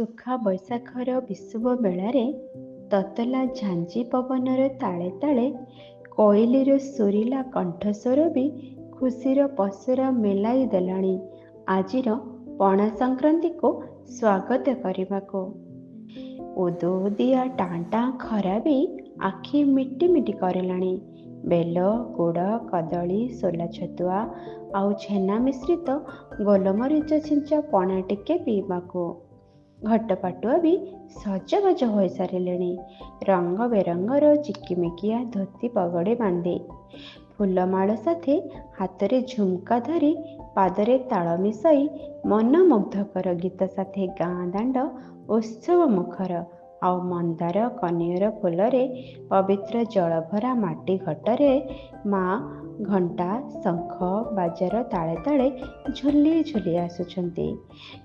ଶୁଖା ବୈଶାଖର ବିଷୁବ ବେଳାରେ ତତଲା ଝାଞ୍ଜି ପବନର ତାଳେ ତାଳେ କୋଇଲିର ସୁରିଲା କଣ୍ଠସ୍ୱର ବି ଖୁସିର ପସରା ମେଲାଇ ଦେଲାଣି ଆଜିର ପଣା ସଂକ୍ରାନ୍ତିକୁ ସ୍ୱାଗତ କରିବାକୁ। ଉଦୁଉଦିଆ ଟାଁ ଟାଁ ଖରା ବି ଆଖି ମିଟି ମିଟି କରିଲାଣି ବେଲ, ଗୁଡ଼, କଦଳୀ, ସୋଲା ଛତୁଆ ଆଉ ଛେନା ମିଶ୍ରିତ ଗୋଲମରିଚ ଛିଞ୍ଚା ପଣା ଟିକେ ପିଇବାକୁ। ଘଟପାଟୁଆ ବି ସଜବାଜ ହୋଇସାରିଲେଣି ରଙ୍ଗ ବେରଙ୍ଗର ଚିକିମିକିଆ ଧୋତି ପଗଡ଼ି ବାନ୍ଧି, ଫୁଲମାଳ ସାଥେ ହାତରେ ଝୁମ୍କା ଧରି ପାଦରେ ତାଳ ମିଶାଇ ମନମୁଗ୍ଧକର ଗୀତ ସାଥେ ଗାଁ ଦାଣ୍ଡ ଉତ୍ସବ ମୁଖର। ଆଉ ମନ୍ଦାର କନିଅର ଫୁଲରେ ପବିତ୍ର ଜଳଭରା ମାଟି ଘଟରେ ମା ଘଣ୍ଟା ଶଙ୍ଖ ବାଜାର ତାଳେ ତାଳେ ଝୁଲି ଝୁଲି ଆସୁଛନ୍ତି।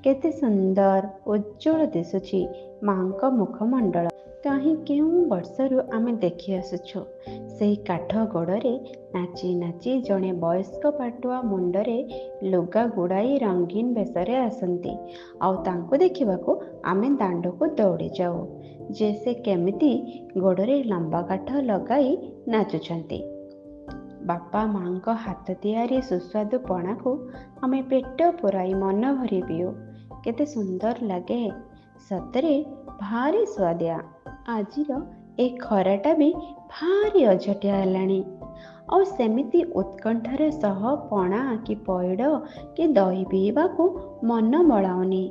କେତେ ସୁନ୍ଦର ଉଜ୍ଜ୍ୱଳ ଦିଶୁଛି ମାଙ୍କ ମୁଖମଣ୍ଡଳ। କାହିଁ କେଉଁ ବର୍ଷରୁ ଆମେ ଦେଖି ଆସୁଛୁ, ସେହି କାଠ ଗୋଡ଼ରେ ନାଚି ନାଚି ଜଣେ ବୟସ୍କ ପାଟୁଆ ମୁଣ୍ଡରେ ଲୁଗା ଗୁଡ଼ାଇ ରଙ୍ଗୀନ ବେଶରେ ଆସନ୍ତି, ଆଉ ତାଙ୍କୁ ଦେଖିବାକୁ ଆମେ ଦାଣ୍ଡକୁ ଦୌଡ଼ି ଯାଉ ଯେ ସେ କେମିତି ଗୋଡ଼ରେ ଲମ୍ବା କାଠ ଲଗାଇ ନାଚୁଛନ୍ତି। ବାପା ମାଙ୍କ ହାତ ତିଆରି ସୁସ୍ୱାଦୁ ପଣାକୁ ଆମେ ପେଟ ପୂରାଇ ମନ ଭରି ପିଉ। କେତେ ସୁନ୍ଦର ଲାଗେ, ସତରେ ଭାରି ସୁଆଦିଆ। ଆଜିର ଏ ଖରାଟା ବି ଭାରି ଅଝଟିଆ ହେଲାଣି, ଆଉ ସେମିତି ଉତ୍କଣ୍ଠାର ସହ ପଣା କି ପଇଡ଼ କି ଦହି ପିଇବାକୁ ମନ ବଳାଉନି।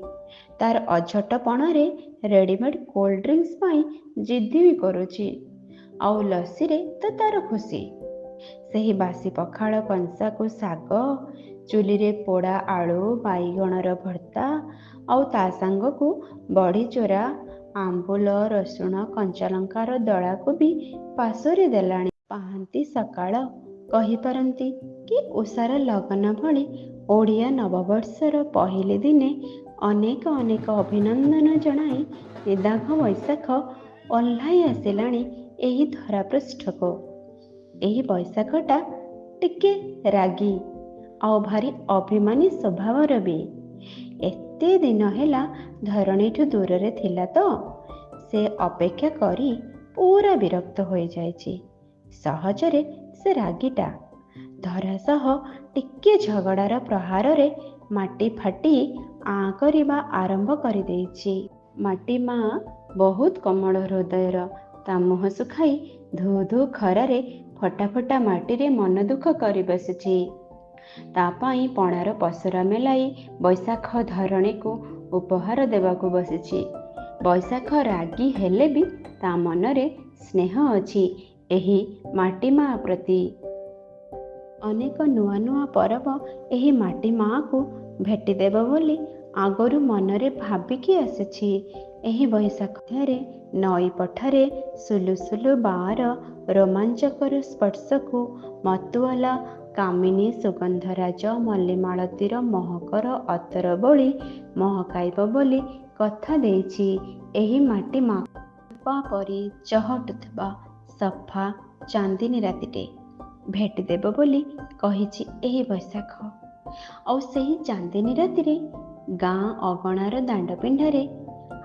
ତାର ଅଝଟପଣରେ ରେଡ଼ିମେଡ଼ କୋଲ୍ଡ ଡ୍ରିଙ୍କସ୍ ପାଇଁ ଜିଦ୍ଦି ବି କରୁଛି, ଆଉ ଲସିରେ ତ ତାର ଖୁସି। ସେହି ବାସି ପଖାଳ କଂସାକୁ ଶାଗ, ଚୁଲିରେ ପୋଡ଼ା ଆଳୁ ବାଇଗଣର ଭର୍ତ୍ତା, ଆଉ ତା ସାଙ୍ଗକୁ ବଢ଼ି ଚୋରା, ଆମ୍ବୁଲ, ରସୁଣ, କଞ୍ଚାଲଙ୍କାର ଦଳାକୁ ବି ପାଶୋରି ଦେଲାଣି। ପାହାନ୍ତି ସକାଳ କହିପାରନ୍ତି କି ଉଷାର ଲଗ୍ନ ଭଳି ଓଡ଼ିଆ ନବବର୍ଷର ପହିଲି ଦିନେ ଅନେକ ଅନେକ ଅଭିନନ୍ଦନ ଜଣାଇ ନିଦାଘ ବୈଶାଖ ଓହ୍ଲାଇ ଆସିଲାଣି ଏହି ଧରାପୃଷ୍ଠକୁ। ଏହି ବୈଶାଖଟା ଟିକେ ରାଗି, ଆଉ ଭାରି ଅଭିମାନୀ ସ୍ୱଭାବର ବି। ଏତେ ଦିନ ହେଲା ଧରଣୀଠୁ ଦୂରରେ ଥିଲା ତ ସେ ଅପେକ୍ଷା କରି ପୁରା ବିରକ୍ତ ହୋଇଯାଇଛି। ସହଜରେ ସେ ରାଗିଟା ଧରା ସହ ଟିକେ ଝଗଡ଼ାର ପ୍ରହାରରେ ମାଟି ଫାଟି ଆଁ କରିବା ଆରମ୍ଭ କରିଦେଇଛି। ମାଟି ମା ବହୁତ କୋମଳ ହୃଦୟର, ତା ମୁହଁ ଶୁଖାଇ ଧୁ ଧୁ ଖରାରେ ଫଟା ଫଟା ମାଟିରେ ମନ ଦୁଃଖ କରି ବସିଛି। ତା ପାଇଁ ପଣାର ପସରା ମେଲାଇ ବୈଶାଖ ଧରଣୀକୁ ଉପହାର ଦେବାକୁ ବସିଛି। ବୈଶାଖ ରାଗି ହେଲେ ବି ତା ମନରେ ସ୍ନେହ ଅଛି ଏହି ମାଟି ମା ପ୍ରତି। ଅନେକ ନୂଆ ନୂଆ ପରବ ଏହି ମାଟି ମାଆକୁ ଭେଟିଦେବ ବୋଲି ଆଗରୁ ମନରେ ଭାବିକି ଆସିଛି ଏହି ବୈଶାଖ। ମଧ୍ୟରେ ନଈ ପଠାରେ ସୁଲୁସୁଲୁ ବାଆର ରୋମାଞ୍ଚକର ସ୍ପର୍ଶକୁ ମତୁଆଲା କାମିନୀ ସୁଗନ୍ଧରାଜ ମଲ୍ଲିମାଳତୀର ମହକର ଅତର ବୋଳି ମହକାଇବ ବୋଲି କଥା ଦେଇଛି ଏହି ମାଟି ମା। ରୂପା ପରି ଚହଟୁଥିବା ସଫା ଚାନ୍ଦିନୀ ରାତିଟେ ଭେଟିଦେବ ବୋଲି କହିଛି ଏହି ବୈଶାଖ। ଆଉ ସେହି ଚାନ୍ଦିନୀ ରାତିରେ ଗାଁ ଅଗଣାର ଦାଣ୍ଡ ପିଣ୍ଡାରେ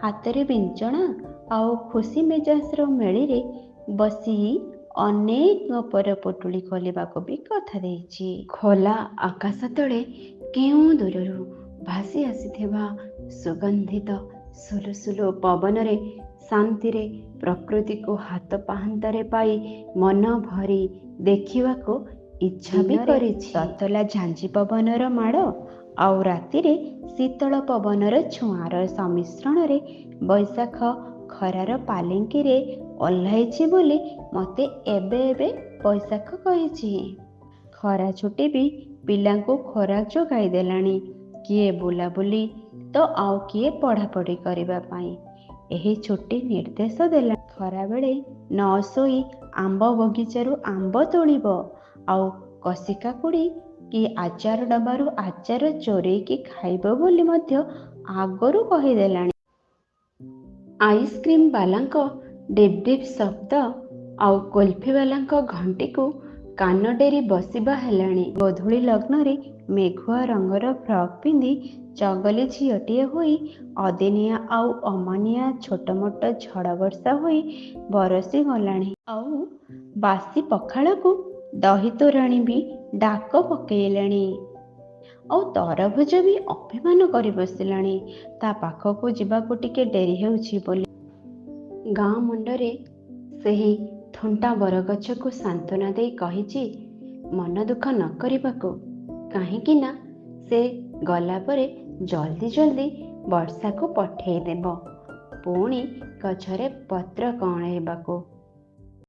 ହାତରେ ବିଞ୍ଚଣା ଆଉ ଖୁସି ମେଜାଜର ମେଳିରେ ବସି ଅନେକ ଗପର ପୁଟୁଳି ଖୋଲିବାକୁ ବି କଥା ଦେଇଛି। ଖୋଲା ଆକାଶ ତଳେ କେଉଁ ଦୂରରୁ ଭାସି ଆସିଥିବା ସୁଗନ୍ଧିତ ସୁଲୁସୁଲୁ ପବନରେ ଶାନ୍ତିରେ ପ୍ରକୃତିକୁ ହାତ ପାହାନ୍ତାରେ ପାଇ ମନ ଭରି ଦେଖିବାକୁ ଇଚ୍ଛା ବି କରିଛି। ତତଲା ଝାଞ୍ଜି ପବନର ମାଡ଼ ଆଉ ରାତିରେ ଶୀତଳ ପବନର ଛୁଆଁର ସମ୍ମିଶ୍ରଣରେ ବୈଶାଖ ଖରାର ପାଲିଙ୍କିରେ ଓହ୍ଲାଇଛି ବୋଲି ମୋତେ ଏବେ ଏବେ ବୈଶାଖ କହିଛି। ଖରା ଛୁଟି ବି ପିଲାଙ୍କୁ ଖୋରାକ ଯୋଗାଇ ଦେଲାଣି, କିଏ ବୁଲାବୁଲି ତ ଆଉ କିଏ ପଢ଼ାପଢ଼ି କରିବା ପାଇଁ ଏହି ଛୁଟି ନିର୍ଦ୍ଦେଶ ଦେଲା। ଖରାବେଳେ ନ ଶୋଇ ଆମ୍ବ ବଗିଚାରୁ ଆମ୍ବ ତୋଳିବ, ଆଉ କଷିକାକୁଡ଼ି କି ଆଚାର ଡବାରୁ ଆଚାର ଚୋରେଇକି ଖାଇବ ବୋଲି ମଧ୍ୟ ଆଗରୁ କହିଦେଲାଣି। ଆଇସ୍କ୍ରିମ୍ ବାଲାଙ୍କ ଡିପ୍ ଡିପ୍ ଶବ୍ଦ ଆଉ କୁଲ୍ଫିବାଲାଙ୍କ ଘଣ୍ଟିକୁ କାନ ଡେରି ବସିବା ହେଲାଣି। ଗୋଧୂଳି ଲଗ୍ନରେ ମେଘୁଆ ରଙ୍ଗର ଫ୍ରକ୍ ପିନ୍ଧି ଚଗଲି ଝିଅଟିଏ ହୋଇ ଅଦିନିଆ ଆଉ ଅମାନିଆ ଛୋଟମୋଟ ଝଡ଼ ବର୍ଷା ହୋଇ ବରସି ଗଲାଣି। ଆଉ ବାସି ପଖାଳକୁ ଦହି ତୋରାଣି ବି ଡାକ ପକେଇଲାଣି। ଆଉ ତରଭୁଜ ବି ଅଭିମାନ କରି ବସିଲାଣି ତା ପାଖକୁ ଯିବାକୁ ଟିକେ ଡେରି ହେଉଛି ବୋଲି। ଗାଁ ମୁଣ୍ଡରେ ସେହି ଥୁଣ୍ଟା ବରଗଛକୁ ସାନ୍ତ୍ୱନା ଦେଇ କହିଛି ମନ ଦୁଃଖ ନ କରିବାକୁ, କାହିଁକି ନା ସେ ଗଲା ପରେ ଜଲ୍ଦି ଜଲ୍ଦି ବର୍ଷାକୁ ପଠେଇ ଦେବ ପୁଣି ଗଛରେ ପତ୍ର କଅଁଳେଇବାକୁ।